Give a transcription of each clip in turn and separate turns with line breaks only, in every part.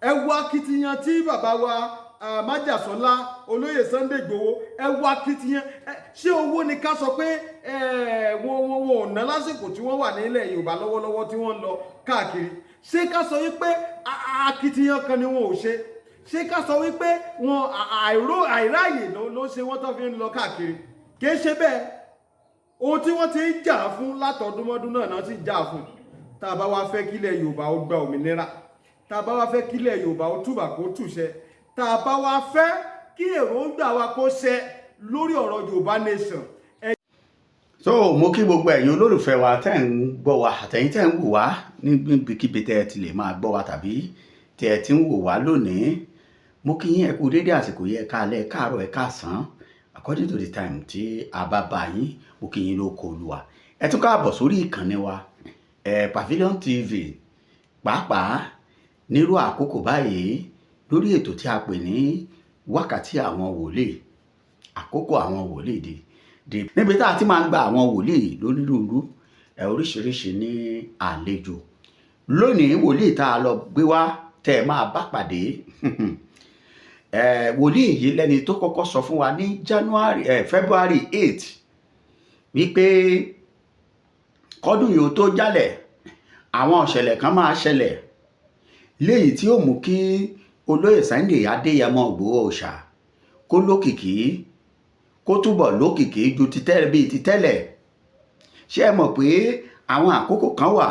Ẹ wo akitiyan tí bàbá wa Májàsọ́lá, olóyè Sunday Igboho, ẹ wo akitiyan. Ṣé owó ni ká sọ pé wọn ò ná lásìkò tí wọ́n wà nílẹ̀ Yorùbá lọ́wọ́lọ́wọ́ tí wọ́n ń lọ káàkiri? Ṣé ká sọ wípé akitiyan kan ni wọn ò ṣe? Ṣé ká sọ wípé wọn àìráàyè ló ṣe wọ́n tó fi ń lọ káàkiri? Kì í ṣe bẹ́ẹ̀. Ohun tí wọ́n ti ń jà fún látọdúnmọ́dún náà náà sì ń jà fún. Tá a bá wá fẹ́ kílẹ̀ Yorùbá ó gba òmìnira, tá a bá wá fẹ́ kílẹ̀ Yorùbá ó túbà kó túṣẹ, tá a bá wá fẹ́ kí èròǹgbà wa kó ṣẹ lórí ọ̀rọ̀ Yorùbá nation.
So mo kí gbogbo ẹ̀yin olólùfẹ́ wa tẹ́ ń gbọ́ wa, àtẹ̀yin tẹ́ ń wò wá níbikíbi tẹ́ ẹ ti lè máa gbọ́ wa tàbí tẹ́ ẹ ti ń wò wá lónìí. Mo kí yín, ẹ kú dédé àsìkò yìí, ẹ káalẹ́, ẹ káàárọ̀, ẹ káàsán, according to the time tí a bá bá yín. Mo kí yín lóko Olúwa. Ẹ tún káàbọ̀ sórí ìkànnì wa Pavilion TV, pàápàá nírú àkókò báyìí, lórí ètò tí a pè ní Wákàtí Àwọn Wòlíì, Àkókò Àwọn Wòlíì di, níbi tá a ti máa ń gba àwọn wòlíì lónírúurú oríṣiríṣi ní àlejò. Lónìí, wòlíì tá a lọ gbé wá tẹ́ ẹ máa bá pàdé, wòlíì yìí lẹ́ni tó kọ́kọ́ sọ fún wa ní January February 8 wípé kọ́dún yìí ó tó jálẹ̀, àwọn ìṣẹ̀lẹ̀ kan máa ṣẹlẹ̀ léyìí tí ó mú kí olóyè Sunday Adéyẹmọ Ìgbòho Òòṣà kó lókìkí, kó túbọ̀ lókìkí ju ti tẹ́lẹ̀ bíi ti tẹ́lẹ̀. Ṣé ẹ mọ̀ pé àwọn àkókò kan wà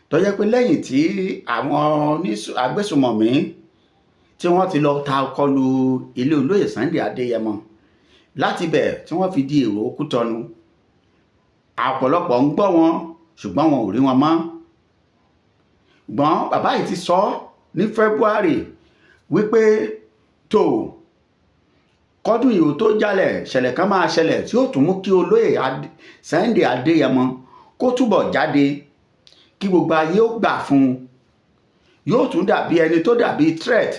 tó jẹ́ pé lẹ́yìn tí àwọn agbésùmọ̀mí tí wọ́n ti lọ ta kọlu ilé olóyè Sunday Adéyẹmọ, láti bẹ̀ tí wọ́n fi di èrò Kútọ́nù, ọ̀pọ̀lọpọ̀ ń gbọ́ wọn ṣùgbọ́n wọn ò rí wọn mọ́. Gbọ́n bàbá yìí ti sọ ní February wípé tó kọ́dún yìí ó tó jálẹ̀, ṣẹlẹ̀ kan máa ṣẹlẹ̀ tí ó tún mú kí olóyè Sunday Adéyẹmọ kó túbọ̀ jáde, kí gbogbo ayé ó gbà fún un. Yóò tún dàbí ẹni tó dàbí threat,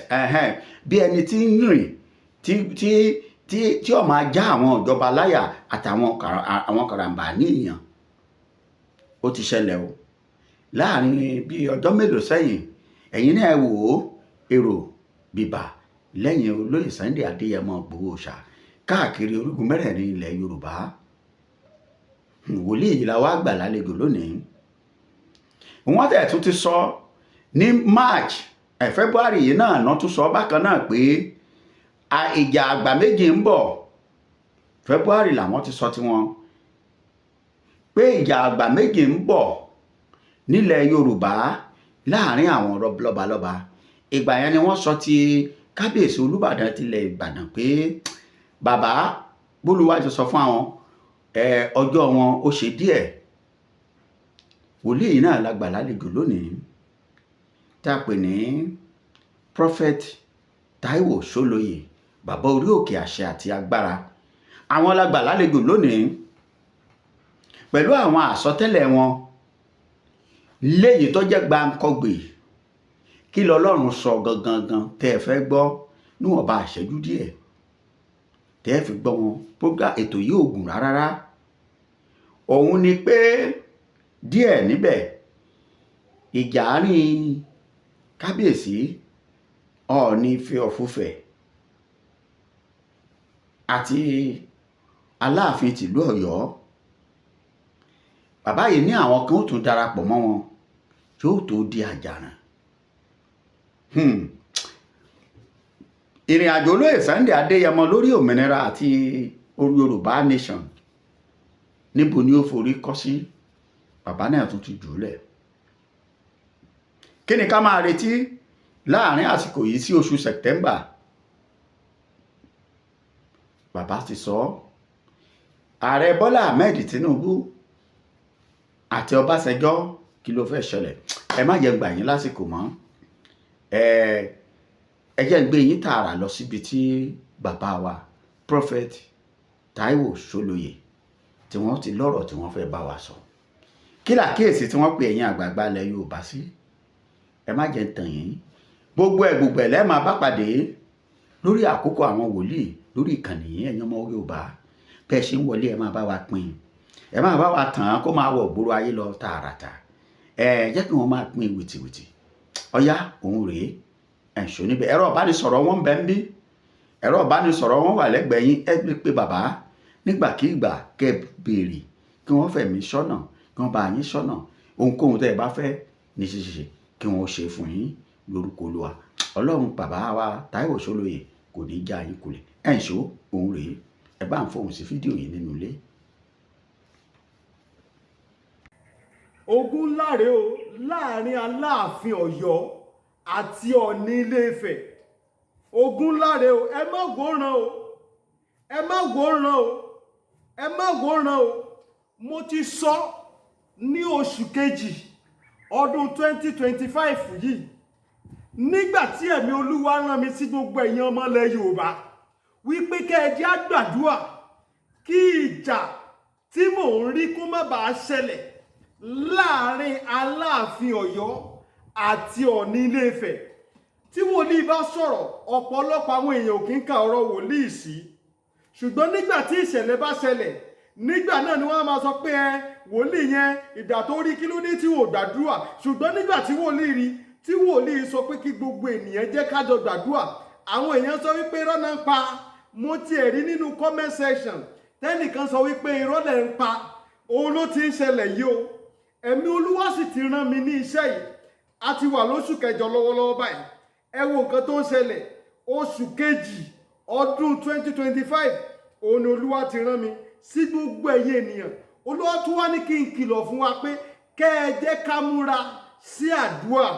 bí ẹni tí ń rìn tí ó máa já àwọn ìjọba láyà àtàwọn àwọn karambà níyàn. Ó ti ṣẹlẹ̀ o. Láàrin bí ọjọ́ mélòó sẹ́yìn, ẹ̀yin náà wò ó, èrò bìbà lẹ́yìn olóyè Sunday Adéyẹmọ Ìgbòho Òòṣà káàkiri orígun mẹ́rẹ̀ẹ̀rin ilẹ̀ Yorùbá. Wòlíì yìí la wá gbà lálejò lónìí. Wọ́n tẹ̀ tún ti sọ ní March, February yìí náà náà tún sọ bákan náà pé ìjà àgbà méjì ń bọ̀. February làwọn ti sọ tiwọn pé ìjà àgbà méjì ń bọ̀ nílẹ̀ Yorùbá láàrin àwọn lọ́balọ́ba. Ìgbà yẹn ni wọ́n sọ ti kábíyèsí Olúbàdàn tilẹ̀ Ìbàdàn pé bàbá bólúwájú sọ fún àwọn ọjọ́ wọn ó ṣe díẹ̀. Wòlíì náà la gbà lálejò lónìí tá a pè ní Prophet Taiwo Ṣólóyè, bàbá orí òkè àṣẹ àti agbára. Àwọn la gbà lálejò lónìí pẹ̀lú àwọn àsọtẹ́lẹ̀ wọn léyìí tó jẹ́ gbáǹkọ́gbè. Kí lọ́lọ́run sọ gangan gan tẹ́ ẹ fẹ́ gbọ́ níwọ̀nba àṣẹjú díẹ̀ tẹ́ ẹ fi gbọ́ wọn? Program ètò yìí ò gùn rárá. Òun ni pé díẹ̀ níbẹ̀, ìjà àárín kábíyèsí Ọọ̀ni Ifẹ̀ ọ̀fúfẹ̀ àti Aláàfin tìlú Ọ̀yọ́. Bàbá yìí ní àwọn kan ó tún darapọ̀ mọ́ wọn yóò tó di àjàràn. Ìrìn àjò olóyè Sunday Adéyẹmọ lórí òmìnira àti Yorùbá nation, níbo ni ó forí kọ́ sí? Bàbá náà tún ti jù ú lẹ̀. Kí ni ká máa retí láàrin àsìkò yìí sí oṣù September? Bàbá ti sọ. Ààrẹ Bọ́lá Ahmed Tinubu àti Ọbásanjọ́, kí ló fẹ́ ṣẹlẹ̀? Ẹ má jẹ́ gbà yín lásìkò mọ́. Ẹ jẹ́ gbé yín tààrà lọ síbi tí bàbá wa Prophet Taiwo Ṣólóyè tí wọ́n ti lọ́rọ̀ tí wọ́n fẹ́ bá wa sọ. Kí làkíyèsí tí wọ́n pè ẹ̀yin àgbààgbà ilẹ̀ Yorùbá sí? Ẹ má jẹ́ tàn yín. Gbogbo ẹ̀ gbogbo ẹ̀ lẹ́ẹ̀ máa bá pàdé lórí Àkókò Àwọn Wòlíì lórí ìkànnì yìí. Ẹ̀yin ọmọ Yorùbá, bẹ́ẹ̀ ṣe ń wọlé, ẹ máa bá wa pín, ẹ máa bá wa tàn án kó máa wọ̀ gbòòrò ayé lọ tààràtà. Ẹ jẹ́ kí wọ́n máa pín wìtìwìtì. Ọ̀yá, òun rèé. Ẹ̀ ń ṣó níbẹ̀. Ẹ̀rọ ìbánisọ̀rọ̀ wọn bẹ́ẹ̀ ń bí, ẹ̀rọ ìbánisọ̀rọ̀ wọn wà lẹ́gbẹ̀ẹ́ yín. Ẹ pé bàbá nígbàkigbà kẹ́ béèrè, kí wọ́n fẹ̀mí sọ́nà, kí wọ́n bá yín sọ́nà. Ohunkóhun tẹ́ ẹ bá fẹ́ ní ṣíṣe, kí wọ́n ṣe fún yín lórúkọ Olúwa. Ọlọ́run bàbá wa Táíwò Ṣólóyè kò ní já yín kulẹ̀. Ẹ̀ ń ṣó òun rèé. Ẹ bá ń fohùn sí fídíò yìí nínú ilé.
Ogun ńlá rèé o láàrin Aláàfin Ọ̀yọ́ àti Ọọ̀ni Ilé-Ifẹ̀. Ogun ńlá rèé o. Ẹ má wòran o, ẹ má wòran o, ẹ má wòran o. Mo ti sọ ní oṣù kejì ọdún 2025 yìí, nígbà tí ẹ̀mí Olúwa rán mi sí gbogbo ẹ̀yin ọmọ ilẹ̀ Yorùbá wípé kẹ́ ẹ jẹ́ á gbàdúrà kí ìjà tí mò ń rí kó má bàa ṣẹlẹ̀ láàrin Aláàfin Ọ̀yọ́ àti Ọọ̀ni Ilé-Ifẹ̀. Tí wòlíì bá sọ̀rọ̀, ọ̀pọ̀lọpọ̀ àwọn èèyàn ò kí ń ka ọ̀rọ̀ wòlíì sí, ṣùgbọ́n nígbà tí ìṣẹ̀lẹ̀ bá ṣẹlẹ̀, nígbà náà ni wọ́n á máa sọ pé ẹ wòlíì yẹn, ìgbà tó rí, kí ló dé tí wò gbàdúrà? Ṣùgbọ́n nígbà tí wòlíì rí, tí wòlíì sọ pé kí gbogbo ènìyàn jẹ́ kájọ gbàdúrà, àwọn èèyàn sọ wípé irọ́ náà ń pa. Mo tiẹ̀ rí nínú comment section tẹ́nìkan sọ wípé irọ́ lẹ̀ ń pa. Òun ló ti ń ṣẹlẹ̀ yìí o. Ẹ̀mí Olúwa sì ti rán mi ní iṣẹ́ yìí. A ti wà lóṣù kẹjọ lọ́wọ́lọ́wọ́ báyìí. Ẹ wo nǹkan tó ń ṣẹlẹ̀. Oṣù kejì ọdún 2025 òun ni Olúwa ti rán mi sí gbogbo ẹ̀yin ènìyàn. Olúwa tún wá ní kí n kìlọ̀ fún wa pé kẹ́ ẹ jẹ́ ká múra sí àdúrà.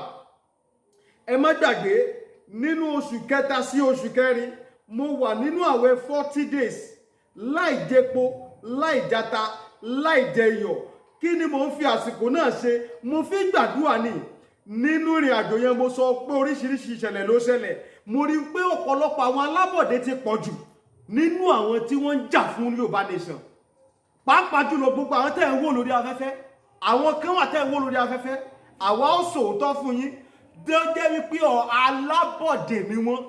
Ẹ má gbàgbé, nínú oṣù kẹta sí oṣù kẹrin, mo wà nínú àwẹ̀ 40 days, láì jẹpo, láì jata, láì jẹ iyọ̀. Kí ni mo ń fi àsìkò náà ṣe? Mo fi gbàdúrà ni. Nínú ìrìn àjò yẹn, mo sọ pé oríṣiríṣi ìṣẹ̀lẹ̀ ló ṣẹlẹ̀. Mo rí i pé ọ̀pọ̀lọpọ̀ àwọn alábọ̀dé ti pọ̀ jù nínú àwọn tí wọ́n ń jà fún Yorùbá Nation, pàápàá jùlọ gbogbo àwọn tẹ́ ẹ̀ ń wò lórí afẹ́fẹ́. Àwọn kan wà tẹ́ ẹ̀ ń wò lórí afẹ́fẹ́, àwa ó sòótọ́ fún yín, jẹ́ wípé ọ alábọ̀dé ni wọ́n.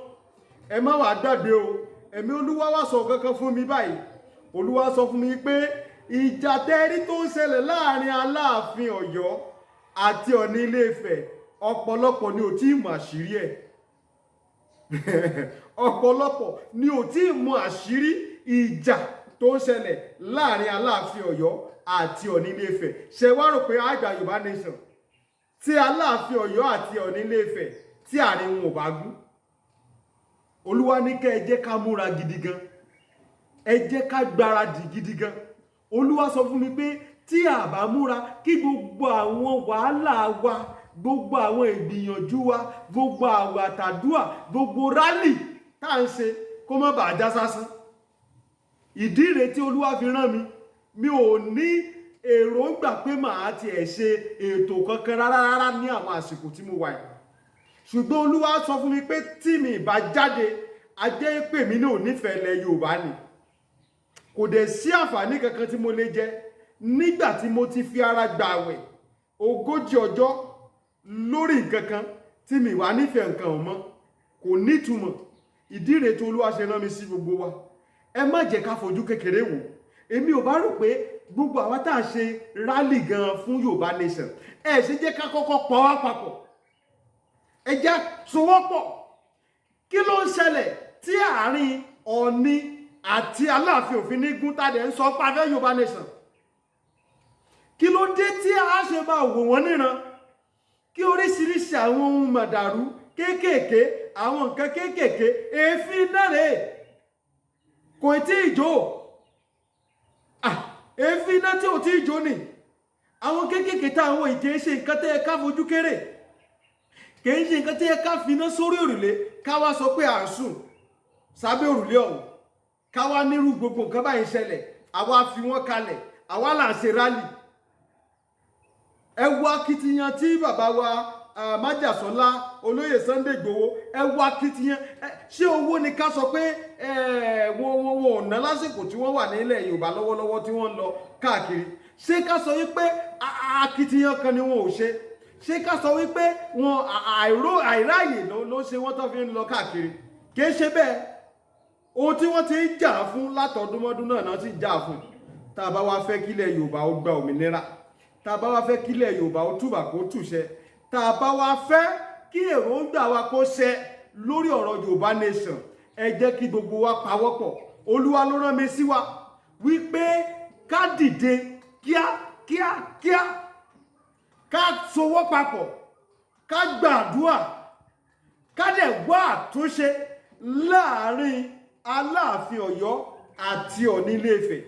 Ẹ má wàá gbàgbé o. Ẹ̀mí Olúwa wá sọ kankan fún mi báyìí. Olúwa sọ fún mi pé ìjà tẹ́rí tó ń ṣẹlẹ̀ láàrin Aláàfin Ọ̀yọ́ àti Ọ̀ọ̀ni Ilé-Ifẹ̀, ọ̀pọ̀lọpọ̀ ni ò tí ì mọ̀ àṣírí ẹ̀. Ọ̀pọ̀lọpọ̀ ni ò tí ì mọ̀ àṣírí ìjà tó ń ṣẹlẹ̀ láàrin Aláàfin Ọ̀yọ́ àti Ọ̀ọ̀ni Ilé-Ifẹ̀. Ṣe wá rò pé àgbà Yorùbá Nation tí Aláàfin Ọ̀yọ́ àti Ọ̀ọ̀ni Ilé-Ifẹ̀ tí àárín wọn ò bá gún? Olúwa ní kẹ́ ẹ jẹ́ ká múra gidi gan, ẹ jẹ́ ká gbáradì gidi gan. Olúwa sọ fún mi pé tí a bá múra, kí gbogbo àwọn wàhálà wa, gbogbo àwọn ìgbìyànjú wa, gbogbo àwẹ̀ àtàdúà, gbogbo rally tá à ń ṣe, kó má bàa já sásán. Ìdí rèé tí Olúwa fi rán mi. Mi ò ní èròǹgbà pé màá tiẹ̀ ṣe ètò kankan rárá rárá ní àwọn àsìkò tí mo wà yìí, ṣùgbọ́n Olúwa sọ fún mi pé tí mi ìbá jáde, a jẹ́ pé mi náà ò nífẹ̀ẹ́ ilẹ̀ Yorùbá ni. Kò dẹ̀ sí àǹfààní kankan tí mo lè jẹ nígbà tí mo ti fi ara gbà àwẹ̀ 40 ọjọ́ lórí nǹkan kan tí mi wà nífẹ̀ẹ́ nǹkan ọ̀mọ́, kò nítumọ̀. Ìdí rèé tí Olúwa ṣe rán mi sí gbogbo wa. Ẹ má jẹ́ ká fojú kékeré wò. Èmi ò bá rò pé gbogbo àwa tá à ń ṣe rally gan fún Yorùbá Nation, ẹ ṣe jẹ́ ká kọ́kọ́ pọ̀ wá papọ̀, ẹ jẹ́ sowọ́pọ̀. Kí ló ń ṣẹlẹ̀ tí àárín Ọ̀ọ̀ni àti Aláàfin òfin ní gún tàdé ń sọ pé a fẹ́ Yorùbá Nation? Kí ló dé tí a ṣe máa wò wọ́n níran, kí oríṣiríṣi àwọn ohun màdàrú kéékèèké, àwọn nǹkan kéékèèké, èéfín náà rèé, kò tí ì jó, èéfín iná tí ò tí ì jó ni. Àwọn kéékèèké táwọn ìkè ṣe nǹkan tẹ́ ẹ ká fojú kéré, kì í ṣe nǹkan tẹ́ ẹ ká finá sórí òrùlé, ká wá sọ pé à ń sùn sábẹ́ òrùlé ọ̀hún, ká wá nírú gbogbo nǹkan báyìí ṣẹlẹ̀, àwa fi wọ́n kalẹ̀, àwa là ń ṣe rally. Ẹ wo akitiyan tí bàbá wa Májàsọ́lá, olóyè Sunday Igboho, ẹ wo akitiyan. Ṣé owó ni ká sọ pé wọ́n ò ná lásìkò tí wọ́n wà nílẹ̀ Yorùbá lọ́wọ́lọ́wọ́ tí wọ́n ń lọ káàkiri? Ṣé ká sọ wípé akitiyan kan ni wọn ò ṣe? Ṣé ká sọ wípé wọn àìráyè ló ṣe wọ́n tó fi ń lọ káàkiri? Kì í ṣe bẹ́ẹ̀. Ohun tí wọ́n ti ń jà fún látọdúnmọ́dún náà náà ti ń jà fún. Tá a bá wá fẹ́ kílẹ̀ Yorùbá ó gba òmìnira, tá a bá wá fẹ́ kílẹ̀ Yorùbá ó túbà kó túṣẹ, tá a bá wá fẹ́ kí èròǹgbà wa kó ṣẹ. Lórí ọ̀rọ̀ Yorùbá Nation, ẹ jẹ́ kí gbogbo wa pawọ́pọ̀. Olúwa ló rán mi sí wa wípé ká dìde kíá kíá kíá, ká sowọ́ papọ̀, ká gbàdúrà, ká dẹ̀ wá àtúnṣe láàrin Aláàfin Ọ̀yọ́ àti Ọ̀ọ̀ni Ilé-Ifẹ̀.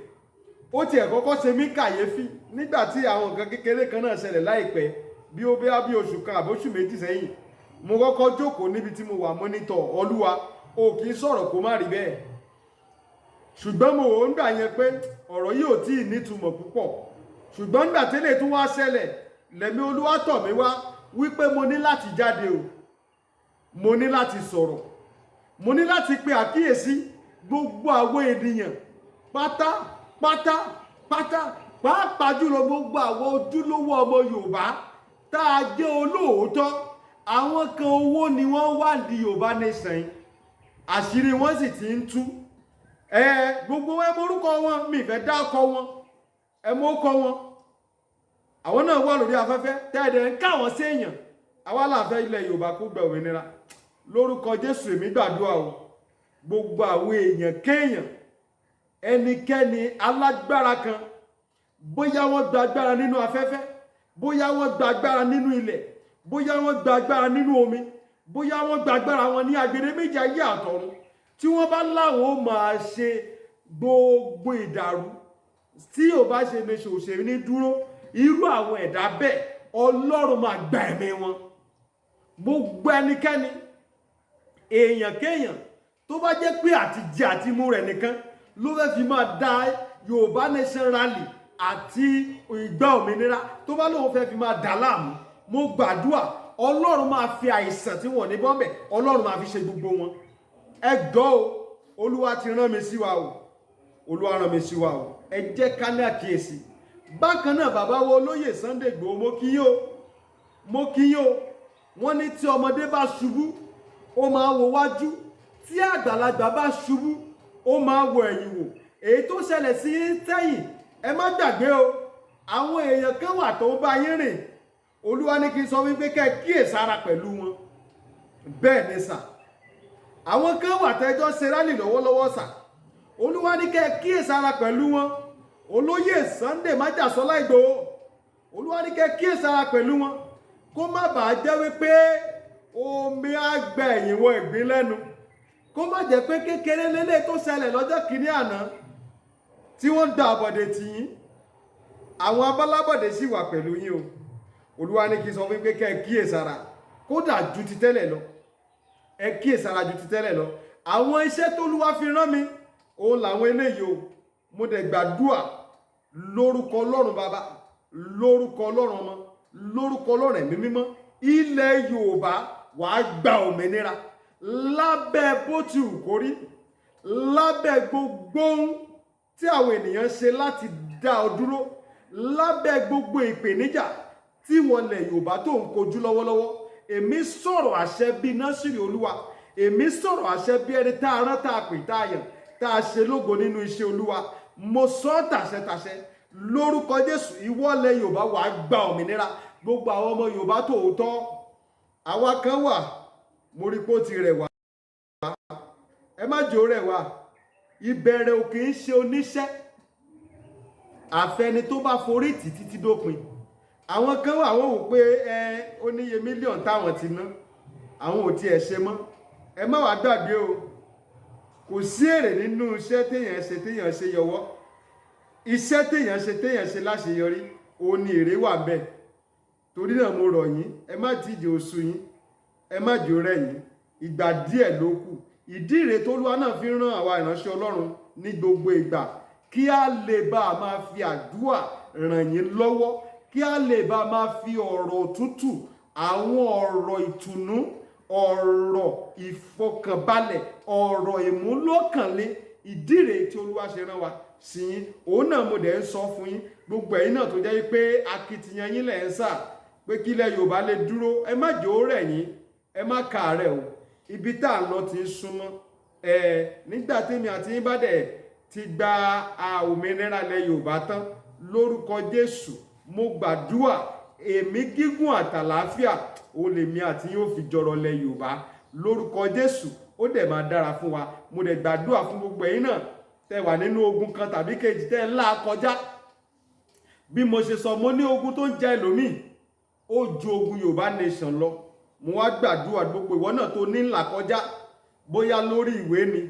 Ó tiẹ̀ kọ́kọ́ ṣe mí kàyéfì nígbà tí àwọn nǹkan kékeré kan náà ṣẹlẹ̀ láìpẹ́, bí ó bá bí oṣù kan àbóṣù 2 sẹ́yìn. Mo kọ́kọ́ jókòó níbi tí mo wà, mọ́nítọ̀ Olúwa, o kì í sọ̀rọ̀ kó má rí bẹ́ẹ̀. Ṣùgbọ́n mo wò ó ń gbà yẹn pé ọ̀rọ̀ yìí ò tí ì nítumọ̀ púpọ̀. Ṣùgbọ́n nígbà tẹ́lẹ̀ tún wá ṣẹlẹ̀, lẹ̀mí Olúwa tọ̀ mí wá wípé mo ní láti jáde o, mo ní láti sọ̀rọ̀, mo ní láti pe àkíyèsí gbogbo àwọn ènìyàn pátá pátá pátá, pàápàá jùlọ gbogbo àwọn ojúlówó ọmọ Yorùbá tá a jẹ́ olóòótọ́. Àwọn kan, owó ni wọ́n wá di Yorùbá Nation yìí, àṣírí wọn sì ti ń tú. Ẹ gbogbo ẹ morúkọ wọn, mi fẹ́ dákọ wọn, ẹ mọ́kọ wọn. Àwọn náà wà lórí afẹ́fẹ́ tẹ́ẹ̀dẹ̀ ń káwọn séèyàn. Àwa làfẹ́ ilẹ̀ Yorùbá kó gba òmìnira lórúkọ Jésù. Èmi gbàdúrà o, gbogbo àwọn èèyàn kéèyàn, ẹnikẹ́ni alágbára kan, bóyá wọ́n gba agbára nínú afẹ́fẹ́, bóyá wọ́n gba agbára nínú ilẹ̀, bóyá wọ́n gba agbára nínú omi, bóyá wọ́n gba agbára wọn ní agbede méjì ayé àtọ̀run, tí wọ́n bá láwọn ó máa ṣe gbogbo ìdàrú tí ò bá ṣe ní ṣòṣèré ní dúró, irú àwọn ẹ̀dá bẹ́ẹ̀, Ọlọ́run máa gba ẹ̀mí wọn. Gbogbo ẹnikẹ́ni, èèyàn kéèyàn tó bá jẹ́ pé àti jẹ àti mú rẹ̀ nìkan ló fẹ́ fi máa da Yorùbá Nation rally àti ìgbà òmìnira, tó bá lóun fẹ́ fi máa dà láàmú, mo gbàdúrà, Ọlọ́run máa fi àìsàn tí wọ́n ní bọ́m̀bẹ̀, Ọlọ́run máa fi ṣe gbogbo wọn. Ẹ gbọ́ o, Olúwa ti rán mi sí wa o, Olúwa rán mi sí wa o. Ẹ jẹ́ ká ní àkíyèsí. Bákan náà, bàbá wa olóyè Sunday Igboho, mo kí yín o, mo kí yín o. Wọ́n ní tí ọmọdé bá ṣubú, ó máa wo wájú, tí àgbàlagbà bá ṣubú, ó máa wo ẹ̀yìn wò. Èyí tó ṣẹlẹ̀ sí sẹ́yìn, ẹ má gbàgbé o. Àwọn èèyàn kan wà tó ń bá yín rìn. Olúwa ní kí n sọ wípé kẹ́ ẹ kíyèsára pẹ̀lú wọn. Bẹ́ẹ̀ ni sà, àwọn kan wà tẹ́jọ́ ṣe rally lọ́wọ́lọ́wọ́ sà. Olúwa ní kẹ́ ẹ kíyèsára pẹ̀lú wọn. Olóyè Sunday Májàsọ́lá Ìgbòho, Olúwa ní kẹ́ ẹ kíyèsára pẹ̀lú wọn, kó má bàa jẹ́ wípé omi á gbẹ ẹ̀yìn wọ ìgbín lẹ́nu, kó má jẹ́ pé kékeré lélẹ̀ tó ṣẹlẹ̀ lọ́jọ́ kìíní àná tí wọ́n da àbọ̀dè tì yín. Àwọn abálábọ̀dé sì wà pẹ̀lú yín o. Olúwa ní kí n sọ fún yín pé kẹ́ ẹ kíyèsára, kódà ju ti tẹ́lẹ̀ lọ. Ẹ kíyèsára ju ti tẹ́lẹ̀ lọ. Àwọn iṣẹ́ tólúwa fi rán mi òun làwọn eléyìí o. Mo dẹ̀ gbàdúà lórúkọ Ọlọ́run Bàbá, lórúkọ Ọlọ́run Ọmọ, lórúkọ Ọlọ́run Ẹ̀mí Mímọ́, ilẹ̀ Yorùbá wàá gba òmìnira lábẹ́ bó ti wù kó rí, lábẹ́ gbogbo ohun tí àwọn ènìyàn ṣe láti dá ọ dúró, lábẹ́ gbogbo ìpèníjà tí wọlé Yorùbá tó ń kojú lọ́wọ́lọ́wọ́. Èmi sọ̀rọ̀ àṣẹ bíi Násìrì Olúwa, èmi sọ̀rọ̀ àṣẹ bí ẹni tá a rán, tá a pè, tá a yàn, tá a ṣe lógo nínú iṣẹ́ Olúwa. Mo sọ tàṣẹtàṣẹ lórúkọ Jésù, ìwọlẹ̀ Yorùbá wàá gba òmìnira. Gbogbo àwọn ọmọ Yorùbá tòótọ́, àwa kan wà, mo rí pé ó ti rẹ̀ wá. Ẹ má jò rẹ̀ wá. Ìbẹ̀rẹ̀ ò kì í ṣe oníṣẹ́, àfẹni tó bá forí tì títí dópin. Àwọn kan wà, wọ́n wò pé ẹ ó níye mílíọ̀nù táwọn ti ná, àwọn ò tiẹ̀ ṣe mọ́. Ẹ má wàá gbàgbé o, kò sí èrè nínú iṣẹ́ téèyàn ṣe téèyàn ṣe yọwọ́. Iṣẹ́ téèyàn ṣe téèyàn ṣe láṣeyọrí, òun ni èrè wà bẹ́ẹ̀. Torí náà, mo rọ̀ yín, ẹ má tíjì oṣù yín, ẹ má jò rẹ̀ yín. Ìgbà díẹ̀ ló kù. Ìdí rèé tólúwa náà fi rán àwa ìránṣẹ́ Ọlọ́run ní gbogbo ìgbà, kí a lè bá a máa fi àdúà ràn yín lọ́wọ́, kí a lè bá a máa fi ọ̀rọ̀ tútù, àwọn ọ̀rọ̀ ìtùnú, ọ̀rọ̀ ìfọkànbalẹ̀, ọ̀rọ̀ ìmúlọ́kànlé. Ìdí rèé tí Olúwa ṣe rán wa sí yín. Òun náà mo dẹ̀ ń sọ fún yín, gbogbo ẹ̀yin náà tó jẹ́ pé akitiyan yín lẹ̀ ń sà pé kílẹ̀ Yorùbá lè dúró, ẹ má jẹ́ ó rẹ̀ yín, ẹ má kàárẹ̀ o. Ibi tá à ń lọ ti ń súnmọ́ ẹ. Nígbà tèmi àti yín bá dẹ̀ ti gba òmìnira ilẹ̀ Yorùbá tán, lórúkọ Jésù, mo gbàdúà, èmi gígùn àtàlàáfíà òun lèmi àti yín ó fi jọrọ ilẹ̀ Yorùbá. Lórúkọ Jésù, ó dẹ̀ máa dára fún wa. Mo dẹ̀ gbàdúrà fún gbogbo ẹ̀yin náà tẹ́ wà nínú ogun kan tàbí kejì tẹ́ ń là kọjá. Bí mo ṣe sọ, mo ní ogun tó ń jẹ ẹlòmíì ó ju ogun Yorùbá Nation lọ. Mo wá gbàdúrà, gbogbo ìwọ náà tó ní ìlà kọjá, bóyá lórí ìwé ni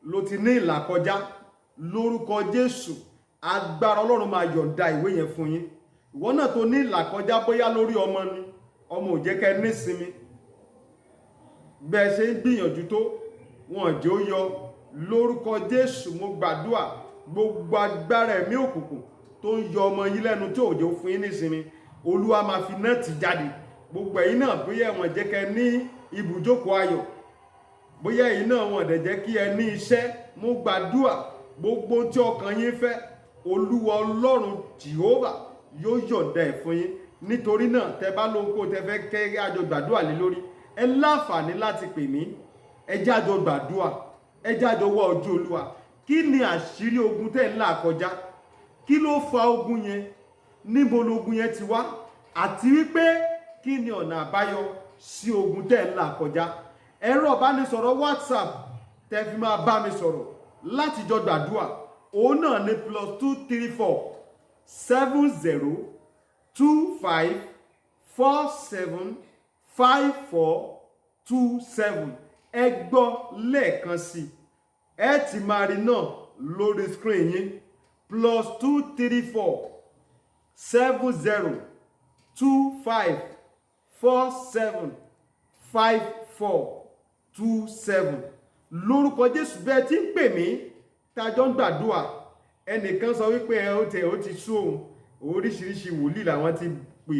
ló ti ní ìlà kọjá, lórúkọ Jésù, agbára Ọlọ́run máa yọ̀ǹda ìwé yẹn fún yín. Ìwọ náà tó ní ìlà kọjá, bóyá lórí ọmọ ni, ọmọ ò jẹ́ kẹ́ nísinmi, bẹ́ẹ̀ ṣe ń gbìyànjú tó, wọn jẹ́ ó yọ, lórúkọ Jésù, mo gbàdúrà, gbogbo agbára ẹ̀mí òkùnkùn tó ń yọ ọmọ yín lẹ́nu, tí ò jẹ́ ó fún yín nísinmi, Olúwa máa fi náà tì jáde. Gbogbo ẹ̀yin náà, bóyá wọn jẹ́ kẹ́ ní ibùjókòó ayọ̀, bóyá ẹ̀yin náà wọn dẹ̀ jẹ́ kí ẹ ní iṣẹ́, mo gbàdúrà, gbogbo tí ọkàn yín fẹ́, Olúwa Ọlọ́run Jehovah yóò yọ̀ǹda ẹ̀ fún yín. Nítorí náà, tẹ bá lóhun kó tẹ fẹ́ kẹ́ àjọ gbàdúrà lé lórí, ẹ láǹfààní láti pè mí. Ẹ jẹ́ àjọ gbàdúrà, ẹ jẹ́ àjọ wá ojú Olúwa. Kí ni àṣírí ogun tẹ́ ń là kọjá? Kí ló fa ogun yẹn? Níbo logun yẹn ti wá? Àti wípé kí ni ọ̀nà àbáyọ sí ogun tẹ́ ń là kọjá? Ẹ̀rọ ìbánisọ̀rọ̀ WhatsApp tẹ́ fi máa bá mi sọ̀rọ̀ láti jọ gbàdúrà, òun náà ní +234 70 25 47 54 27. Ẹ gbọ́ lẹ́ẹ̀kan sí i, ẹ ti máa rí náà lórí screen yín: +234 70 25 47 54 27. Lórúkọ Jésù, bẹ́ẹ̀ tí ń pè mí, tájọ́ ń gbàdúrà. Ẹnìkan sọ wípé ẹ ó tẹ ó ti sú òun, oríṣiríṣi wòlíì làwọn ti pè,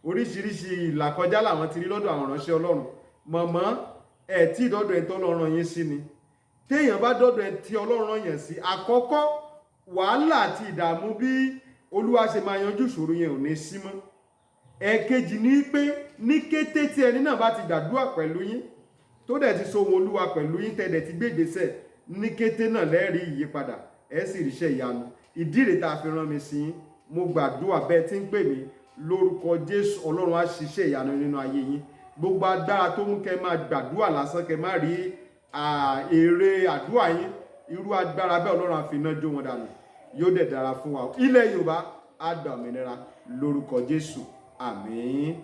oríṣiríṣi ìlàkọjá làwọn ti rí lọ́dọ̀ àwọn ìránṣẹ́ Ọlọ́run. Mọ̀mọ́ ẹ̀ tí ìdọ́dọ̀ ẹ̀ tó Ọlọ́run yín sí ni. Téèyàn bá dọ́dọ̀ ẹ̀ tí Ọlọ́run yàn sí, àkọ́kọ́, wàhálà àti ìdààmú bí Olúwa ṣe máa yanjú ìṣòro yẹn ò ní sí mọ́. Ẹ̀ẹ̀kejì ni pé, ní kété tí ẹni náà bá ti gbàdúrà pẹ̀lú yín, tó dẹ̀ ti so ohun Olúwa pẹ̀lú yín, tẹ̀ dẹ̀ ti gbé ìgbésẹ̀, ní kété náà lẹ́ẹ̀rí ìyípadà, ẹ̀ sì ríṣẹ́ ìyanu. Ìdí rèé tá a fi rán mi sí yín. Mo gbàdúrà, bẹ́ẹ̀ tí ń pè mí, lórúkọ Jésù, Ọlọ́run á ṣiṣẹ́ ìyanu nínú ayé yín. Gbogbo agbára tó mú kẹ́ máa gbàdúrà lásán, kẹ́ má rí èrè àdúrà yín, irú agbára bẹ́ẹ̀, Ọlọ́run á fi iná jó wọn dànù. Yóò dẹ̀ dára fún wa. Ilẹ̀ Yorùbá á gbà òmìnira lórúkọ Jésù. Àmín.